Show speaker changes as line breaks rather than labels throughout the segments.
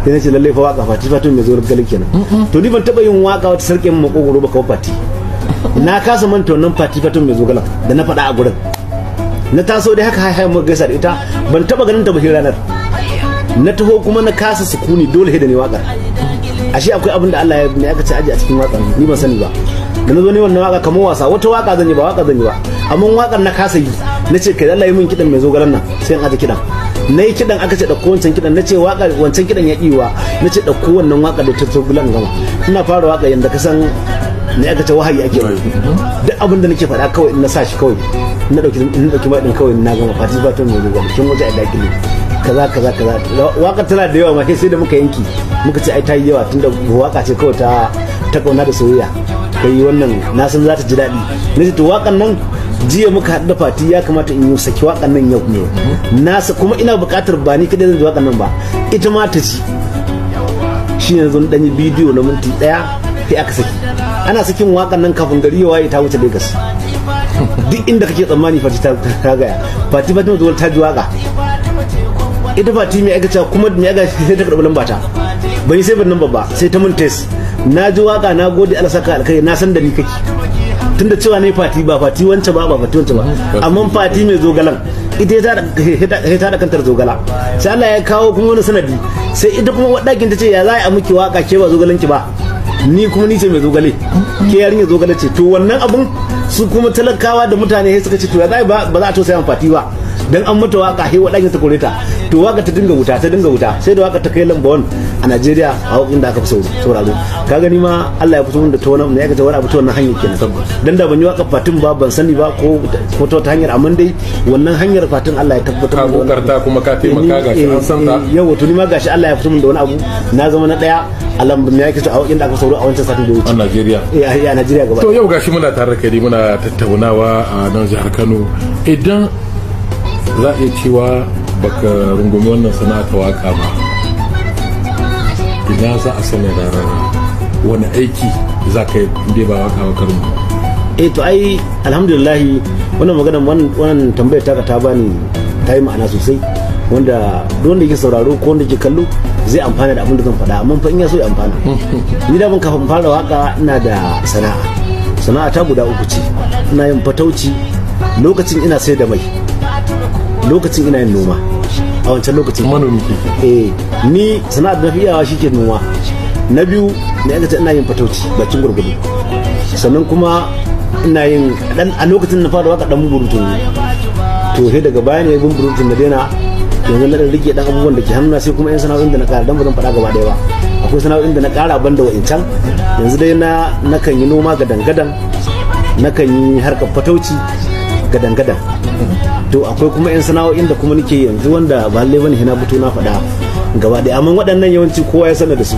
Sai na ce lallai fa waka Fati Fatima mai zogale kenan. To ni ban taba yin waka wata sarke min makogoro ba kawai Fati. Na kasa manta wannan Fati Fatima mai zogalen da na faɗa a gurin. Na taso dai haka hai mu gaisa da ita, ban taba ganin ta ba sai ranar. Na taho kuma na kasa sukuni, dole sai da ni wakar. Ashe akwai abin da Allah ya ne aka ce aji a cikin wakar, ni ban sani ba. Da na zo ne wannan waka kamar wasa, wata waka zan yi, ba waka zan yi ba, amma wakar na kasa yi. Na ce kai, Allah yi min kidan mai zogalen nan, sai in aje kidan. Na yi kidan, aka ce ɗauko wancan kidan. Na ce waka wancan kidan ya kiwa. na ce ɗauko wannan waka da ta zogalen gama. Ina fara waka, yanda ka san ne aka ce wahayi ake yi. Duk abin da nake faɗa kawai in na sa shi kawai, in na ɗauki maɗin kawai na gama. Fati Fatima mai zogale, kin waje a dakile, kaza kaza kaza. Waka tana da yawa ma, sai da muka yanki muka ce ai ta yi yawa, tunda waka ce kawai ta kauna da soyayya. Kai wannan na san za ta ji daɗi. Na ce to wakan nan jiya muka haɗu da Fati, ya kamata in yi saki wakan nan yau ne. Na kuma ina buƙatar ba ni kaɗai zan ji wakan nan ba, ita ma ta ji. Shi ne zo ɗan yi bidiyo na minti 1, sai aka saki. Ana sakin wakan nan, kafin gari ya waye ta wuce Lagos. Duk inda kake tsammani Fati ta gaya Fati Fatima zuwa ta ji waka. Ita Fati mai aka kuma mai aka sai ta karɓi lamba ta. Ban yi sai ban nan ba, sai ta mun text: "Na ji waka, na gode, Allah saka alkai, na san da ni kake." Tunda cewa ne Fati, ba Fati wance ba, ba Fati wance ba, amma Fati mai zogalan. Ita ya ta da kantar zogala. Sai Allah ya kawo kuma wani sanadi, sai ita kuma wadakin ta ce ya za a miki waka, ke ba zogalanki ba, ni kuma ni ce mai zogale, ke yarinya zogale ce. To wannan abun su kuma talakawa da mutane sai suka ce to ya za ba za a tausaya Fati ba dan an mata waka? Sai wadakin ta kore ta. To waka ta dinga wuta, ta dinga wuta, sai da waka ta kai lamba 1 a Najeriya a wakin da aka fi sauraro. Ka gani ma Allah ya fito min da ta wani ne aka ce wani abu ta wannan hanyar kenan. Dan da ban yi waka Fatin ba, ban sani ba ko ta wata hanyar, amma dai wannan hanyar Fatin Allah ya tabbatar.
Ka kokarta kuma ka taimaka, gashi an san ta.
Yau to ni ma gashi Allah ya fito min da wani abu, na zama na daya a lamba me yake a wakin da aka sauraro a wancan satin da wuce.
A Najeriya.
Eh, a Najeriya gaba.
To yau gashi muna tare da kai, muna tattaunawa a nan jihar Kano. Idan za a iya cewa baka rungumi wannan sana'a ta waka ba, ina za a sanya rarara? Wani aiki za ka yi inda ba waka ba karin?
Eh, to ai alhamdulillah, wannan magana, wannan tambayar taka ta bani, ta yi ma'ana sosai, wanda duk wanda yake sauraro ko wanda yake kallo zai amfana da abin da zan faɗa, amma fa in ya so ya amfana. Ni da ban kafin fara waka ina da sana'a. Sana'a ta guda uku ce: ina yin fatauci, lokacin ina sai da mai, lokacin ina yin noma a wancan lokacin.
Manomi ke?
Eh, ni sana'ar da na fi iyawa shike noma. Na biyu ne aka ce ina yin fatauci bakin gurgudu. Sannan kuma ina yin dan a lokacin na fara waka dan burutun. To sai daga baya ne burutun na daina. Yanzu na dan rike dan abubuwan da ke hannuna, sai kuma yan sana'o'in da na kara, dan ba zan faɗa gaba ɗaya ba. Akwai sana'o'in da na kara banda wa'incan. Yanzu dai na nakan yi noma gadan gadan, nakan yi harkar fatauci gadan gadan. To akwai kuma yan sana'o'in da kuma nake yanzu wanda ba lallai bane na fito na faɗa gaba ɗaya, amma waɗannan yawanci kowa ya sanar da su.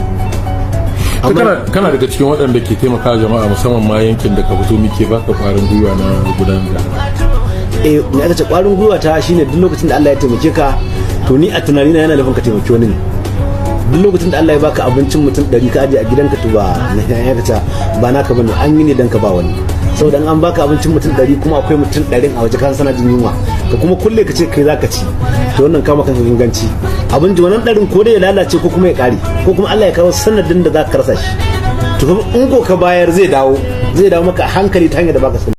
Kana daga cikin waɗanda ke taimaka jama'a, musamman ma yankin da ka fito. Muke baka ƙwarin gwiwa na gudanar da
Eh, me aka ce, ƙwarin gwiwa ta shine duk lokacin da Allah ya taimake ka, to ni a tunanina yana nufin ka taimaki wani ne. Duk lokacin da Allah ya baka abincin mutum 100 ka aje a gidanka, to ba ya ka ba naka bane, an yi ne dan ka ba wani. Saboda an baka abincin mutum 100, kuma akwai mutum 100 a waje kan sana jin yunwa, ka kuma kulle ka ce kai zaka ci, to wannan kama kanka ganganci. Abinci wannan 100n ko dai ya lalace ko kuma ya kare, ko kuma Allah ya kawo sanadin da za ka rasa shi. To in ko ka bayar, zai dawo maka hankali ta hanyar da baka sani.